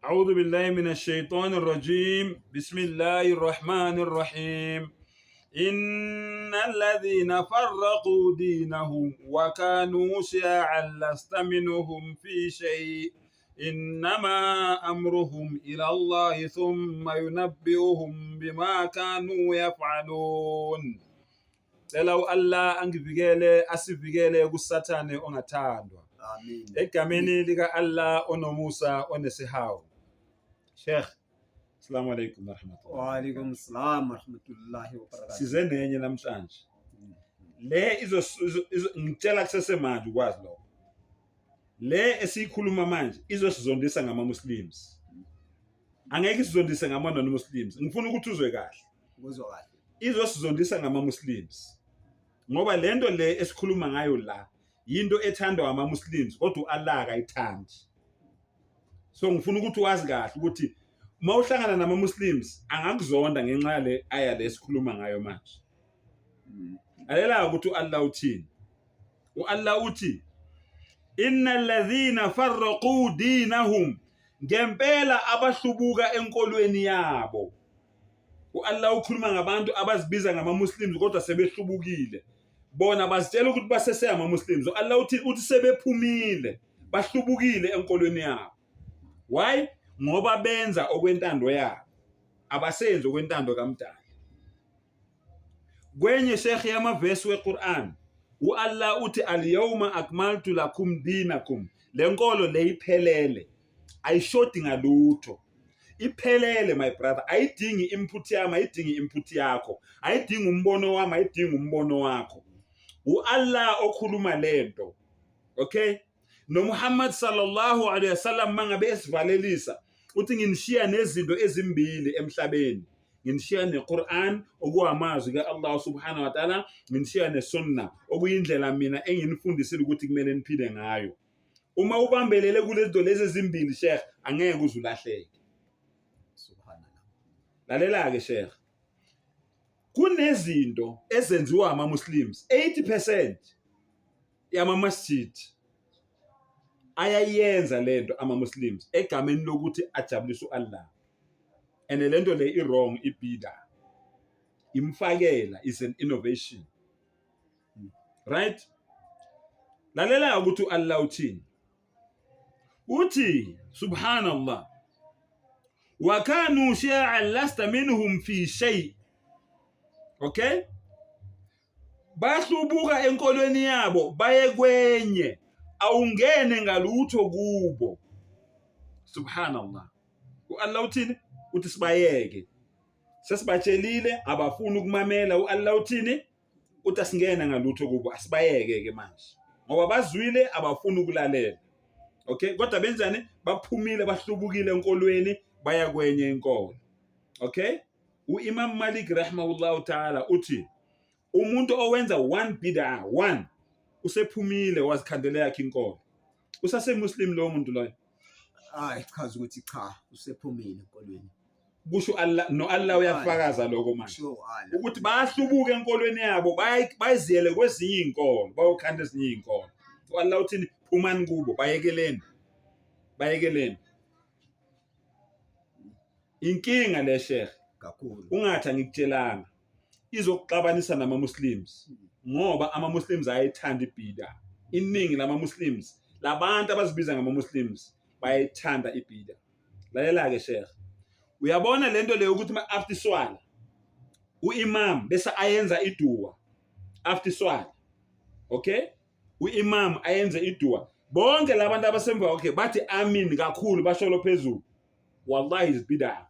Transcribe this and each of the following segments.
أعوذ بالله من الشيطان الرجيم بسم الله الرحمن الرحيم إن الذين فرقوا دينهم وكانوا شيعا لست منهم في شيء إنما أمرهم إلى الله ثم ينبئهم بما كانوا يفعلون. Cela u-Allah angivikele asivikele kuSathane ongathandwa. Amin. Egameni lika Allah onomusa onesihawu. Sheikh, Assalamu alaikum warahmatullahi. Wa alaikum salam warahmatullahi wabarakatuh. Size nenye namhlanje. Le izo ngitshela kusesemanje ukwazi lokho. Le esiyikhuluma manje izosizondisa ngama Muslims. Angeke isizondise ngama non Muslims. Ngifuna ukuthi uzwe kahle. Ngizwa kahle. Izosizondisa ngama Muslims. Ngoba lento le esikhuluma ngayo la yinto ethandwa ama Muslims kodwa uAllah akayithandi. So ngifuna ukuthi wazi kahle ukuthi uma uhlangana nama Muslims angakuzonda ngenxa yale aya le esikhuluma ngayo manje. Lalela ukuthi uAllah uthini. UAllah uthi innal ladhina farraqu dinahum, ngempela abahlubuka enkolweni yabo. UAllah ukhuluma ngabantu abazibiza ngama-Muslims kodwa sebehlubukile. Bona bazitshela ukuthi basese ama-Muslims. UAllah uthi sebephumile, bahlubukile enkolweni yabo. Why? Ngoba benza okwentando yabo. Abasenzi okwentando kaMdali. Kwenye Sheikh yamavesi weQuran, uAllah uthi al-yawma akmaltu lakum dinakum. Le nkolo le iphelele. Ayishodi ngalutho. Iphelele my brother, ayidingi input yami, ayidingi input yakho. Ayidingi umbono wami, ayidingi umbono wakho. UAllah okhuluma lento. Okay? NoMuhammad sallallahu alaihi wasallam mangabe esivalelisa uthi nginishiya nezinto ezimbili emhlabeni. Nginishiya neQur'an okuwamazwi kaAllah subhanahu wa ta'ala, nginishiya neSunnah okuyindlela mina enginifundisile ukuthi kumele niphile ngayo. Uma ubambelele kulezi zinto lezi ezimbili Sheikh, angeke uze ulahleke. Subhanallah. Lalela ke Sheikh. Kunezinto ezenziwa ama Muslims 80% yama masjid ayayenza lento ama Muslims egameni lokuthi ajabulise uAllah. And lento le i wrong, ibida. Imfakela is an innovation. Right? Lalela ukuthi uAllah uthini. Uthi subhanallah wa kanu shi'a lasta minhum fi shay. Okay? Bahlubuka enkolweni yabo baye kwenye awungene ngalutho kubo. Subhanallah. UAllah uthini? Uthi sibayeke. Sesibatshelile abafuni ukumamela. UAllah uthini? Uthi asingene ngalutho kubo, asibayeke ke manje. Ngoba bazwile abafuni ukulalela. Okay, kodwa benzani? Baphumile bahlubukile enkolweni baya kwenye inkolo. Okay? UImam Malik rahimahullahu ta'ala uthi umuntu owenza one bid'ah, one usephumile wazikhandela yakhe inkolo. Usase Muslim lo muntu loyo. Hayi, chaza ukuthi cha, usephumile enkolweni. Kusho Allah, no Allah uyafakaza lokho manje. Kusho Allah. Ukuthi bayahlubuka enkolweni yabo, bayiziyele kwezinye izinkolo, bayokhanda ezinye izinkolo. U-Allah uthini? Phumani kubo, bayekeleni. Bayekeleni. Inkinga le Sheikh kakhulu. Ungathi angikutshelanga. Izokuxabanisa nama Muslims ngoba ama Muslims ayithanda ibida. Iningi lama Muslims, labantu abazibiza ngama Muslims bayithanda ibida. Lalela ke Sheikh. Uyabona lento leyo ukuthi ma after swala uimam bese ayenza idua after swala. Okay? Uimam ayenze idua. Bonke labantu abasemva kwakhe bathi amin kakhulu basholo phezulu. Wallahi is bid'ah.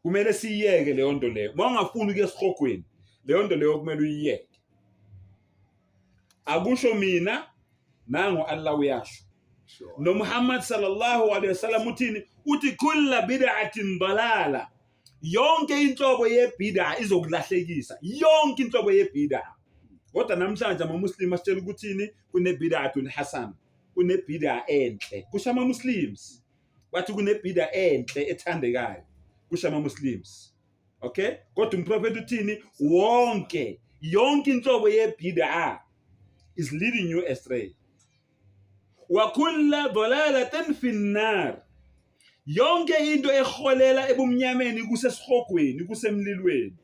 Kumele siyiyeke leyo nto leyo. Uma ungafuni ukuya esihogweni, leyo nto leyo kumele uyiyeke. Akusho mina, nango Allah uyasho. No Muhammad sallallahu alaihi wasallam uthini? Uthi kulla bid'atin dalala. Yonke inhlobo yebid'a izokulahlekisa. Yonke inhlobo yebid'a. Kodwa namhlanje ama-Muslim asitshela ukuthini? Kune bid'atun hasan. Kune bid'a enhle. Kusho ama-Muslims. Bathi kune bid'a enhle ethandekayo. Kusho ama-Muslims. Okay? Kodwa umprofeti uthini? Wonke, yonke inhlobo yebid'a is leading you astray. Wa kulla dalalatin fi nnar, yonke into eholela ebumnyameni kusesihogweni, kusemlilweni.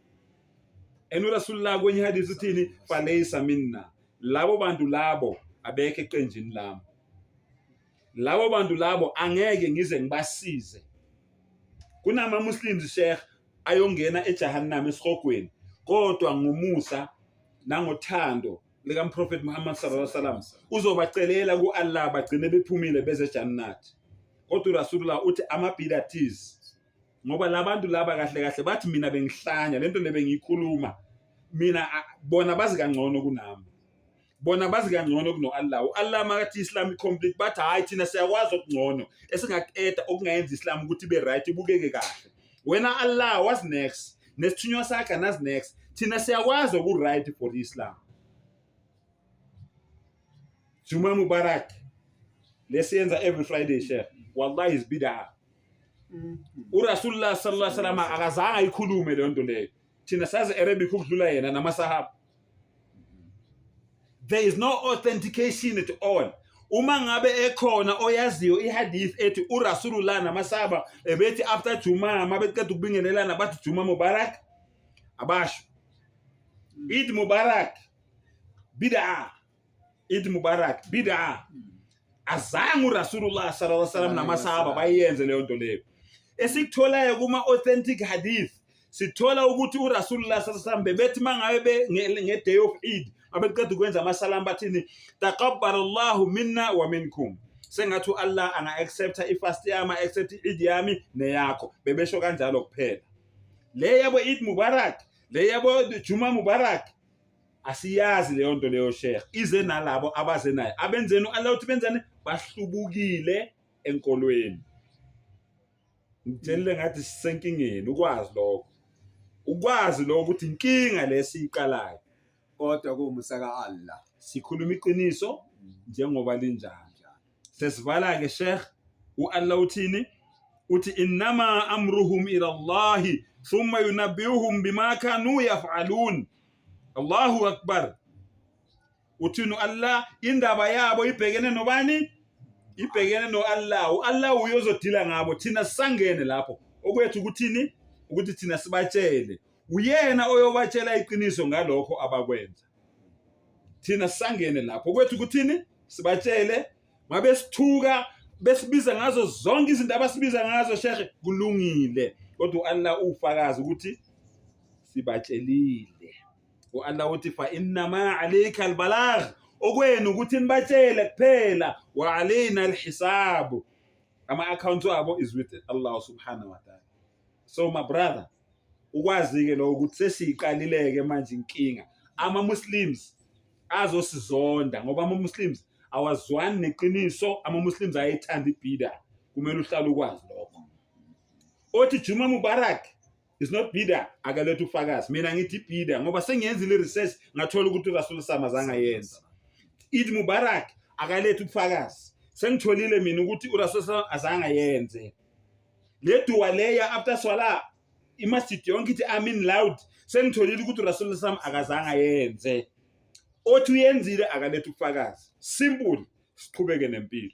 And uRasulullah kwenye hadith uthini? Falaysa minna, labo bantu labo abekho eqenjini lami, labo bantu labo angeke ngize ngibasize. Kunama Muslims, Sheikh, ayongena eJahannam, esihogweni, kodwa ngomusa nangothando likaMprophet Muhammad sallallahu alaihi wasallam uzobacelela ku-Allah bagcine bephumile beze Jannat. Kodwa uRasulullah uthi ama-bidatis, ngoba labantu laba kahle kahle bathi mina bengihlanya lento le bengiyikhuluma mina, bona bazi kangcono kunami, bona bazi kangcono kuno-Allah. U-Allah makathi Islam complete, bathi hhayi, thina siyakwazi okungcono esingaku-eda okungayenza Islam ukuthi ibe right, ibukeke kahle. Wena Allah was next, nesithunywa sakhe anazi next, thina siyakwazi oku-right for Islam. Juma Mubarak lesiyenza every Friday, Sheikh, wallahi is bid'ah. URasulullah sallallahu alaihi wasallam akazange ayikhulume leyo nto leyo. Thina sazi Arabic ukudlula yena namasahaba. There is no authentication at all. Uma ngabe ekhona oyaziyo ihadith ethi uRasulullah namasahaba ebethi after Juma mabeqeda ukubingelelana bathi Juma Mubarak, abasho Eid Mubarak. Bid'ah. Eid Mubarak bid'ah. Azange uRasulullah sallallahu alaihi wasallam namasahaba bayenze leyo nto leyo. Esikutholayo kuma authentic hadith, sithola ukuthi uRasulullah sallallahu alaihi wasallam bebethi mangabe nge-day of Eid abeqeda ukwenza amasalam bathini? Taqabbal Allahu minna wa minkum, sengathi u-Allah anga-accepta ifast yami, accept i-Eid yami neyakho. Bebesho kanjalo kuphela. Le yabo Eid Mubarak, le yabo Juma Mubarak, asiyazi leyo nto leyo, Sheikh. Ize nalabo abaze nayo. Abenzeni? U-Allah uthi benzani? Bahlubukile enkolweni. Ngitshelile ngathi sisenkingeni, ukwazi lokho, ukwazi lokho ukuthi inkinga lesiyiqalayo. Kodwa kuwumusa ka-Allah. Sikhuluma iqiniso njengoba linjalo. Sesivala-ke, Sheikh. U-Allah uthini? Uthi innama amruhum ila Allahi thumma yunabbiuhum bima kanu yaf'alun. Allahu akbar. Uthini u-Allah? Indaba yabo ibhekene nobani? Ibhekene no-Allah. U-Allah uyozodila ngabo, thina sisangene lapho. Okwethu ukuthini? Ukuthi thina sibatshele, uyena oyobatshela iqiniso ngalokho abakwenza. Thina sisangene lapho. Okwethu ukuthini? Sibatshele. Mabesithuka, besibiza ngazo zonke izinto abasibiza ngazo, shekhe, kulungile, kodwa u-Allah ufakazi ukuthi sibatshelile. U-Allah uthi fa innama alayka albalagh, okwenu ukuthi nibatshele kuphela, wa alayna alhisab, ama-accounts wabo is with Allah subhanahu wa ta'ala. So my brother, ukwazi-ke lokho ukuthi sesiyiqalile-ke manje inkinga. Ama-Muslims azosizonda ngoba ama-Muslims awazwani neqiniso, ama-Muslims ayethanda ibida. Kumele uhlale ukwazi lokho. Othi Juma Mubarak is not bida, akaletha ufakazi. Mina ngithi ibida ngoba sengiyenzile i-research, ngathola ukuthi uRasul Sama azange ayenze Eid Mubarak. Akaletha ubufakazi. Sengitholile mina ukuthi uRasul Sama azange ayenze le dua leya after swala, imasjid yonke ithi amin loud. Sengitholile ukuthi uRasul Sam akazange ayenze. Othi uyenzile akaletha ubufakazi. Simple. Siqhubeke nempilo.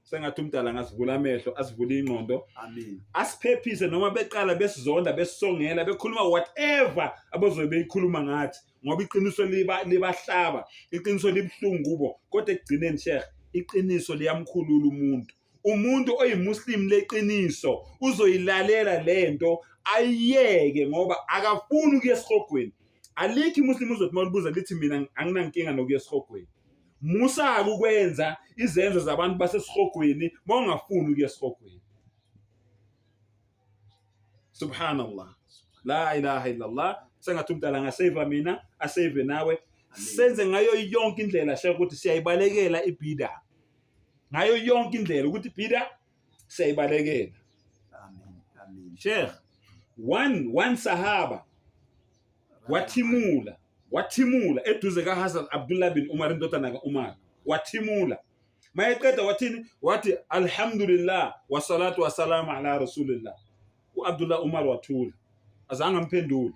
Sengathi umdala angasivula amehlo, asivule ingqondo. Amin. Asiphephise noma beqala besizonda, besisongela, bekhuluma whatever abazobe beyikhuluma ngathi, ngoba iqiniso liba libahlaba, iqiniso libuhlungu kubo. Kodwa ekugcineni, Sheikh, iqiniso liyamkhulula umuntu. Umuntu oyimuslim leqiniso uzoyilalela lento ayiyeke ngoba akafuni ukuya esihogweni. Alikho imuslim uzothi mawulibuza lithi mina anginankinga nokuya esihogweni. Musa ukwenza izenzo zabantu basesihogweni mawungafuni ukuya esihogweni. Subhanallah, la ilaha illallah. Sengathi umdala angasave mina, asave nawe. Senze ngayo yonke indlela, Sheikh, ukuthi siyayibalekela ibida, ngayo yonke indlela ukuthi ibida siyayibalekela. Amin. Amin. Sheikh, one sahaba wathimula, wathimula eduze kaHazrat Abdullah bin Umar, indodana kaUmar. Wathimula, mayeqeda wathini? Wathi alhamdulillah wassalatu wassalamu ala rasulillah. UAbdullah Umar wathula, azange amphendule.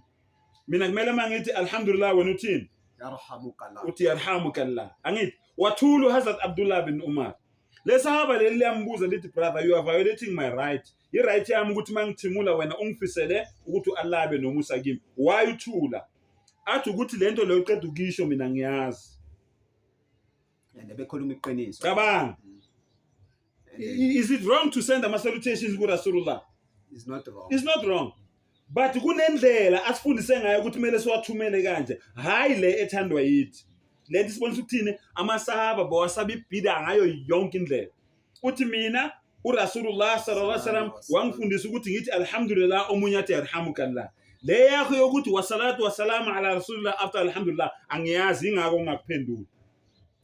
Mina kumele mangithi alhamdulillah, wena uthini? Yarhamukallah. Uthi yarhamukallah, angithi? Wathula uHazrat Abdullah bin Umar. Lesahaba leli liyambuza lithi, brother, you are violating my right. I-right yami ukuthi uma ngithimula wena ungifisele ukuthi u-Allah abe nomusa kimi. Why uthula? Athi ukuthi lento leyo uqeda ukuyisho mina ngiyazi. And bekhuluma iqiniso. Cabanga. Is it wrong to send ama salutations ku Rasulullah? It's not wrong. It's not wrong. But kunendlela asifundise ngayo ukuthi kumele siwathumele kanje. Hayi le ethandwa yithi. Lento isibonisa ukuthini? Amasahaba bawasaba ibhida ngayo yonke indlela. Uthi mina uRasulullah sallallahu alaihi wasallam wangifundisa ukuthi ngithi alhamdulillah omunye athi yarhamukallah. Le yakho yokuthi wasalatu wasalamu ala rasulillah after alhamdulillah angiyazi ingakho ngingakuphenduli.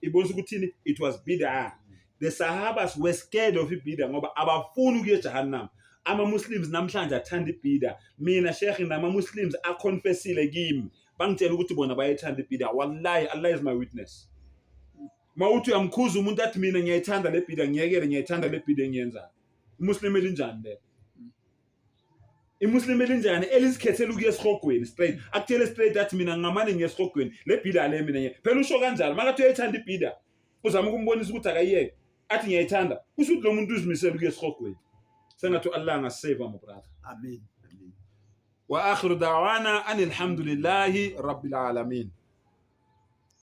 Ibonisa ukuthini? It was bid'ah. The sahabas were scared of ibida ngoba abafuni ukuya eJahannam. Ama-Muslims namhlanje athanda ibida. Mina Sheikh nama-Muslims aconfessile kimi bangitshela ukuthi bona bayethanda ibida. Wallahi, Allah is my witness. Mawuthi uyamkhuza umuntu athi mina ngiyayithanda le bida, ngiyekele ngiyayithanda le bida engiyenzayo. IMuslim elinjani lelo? IMuslim elinjani elizikhethela ukuya esihogweni straight? Akutshele straight athi mina ngingamane ngiye esihogweni le bida le mina ngiye. Phela usho kanjalo makathi uyayithanda ibida uzama ukumbonisa ukuthi akayiyeke athi ngiyayithanda kusho ukuthi lo muntu uzimisele ukuya esihogweni. Sengathi u-Allah angasave my brother. Amen. Amen. Wa akhiru da'wana anilhamdulillahi rabbil alamin.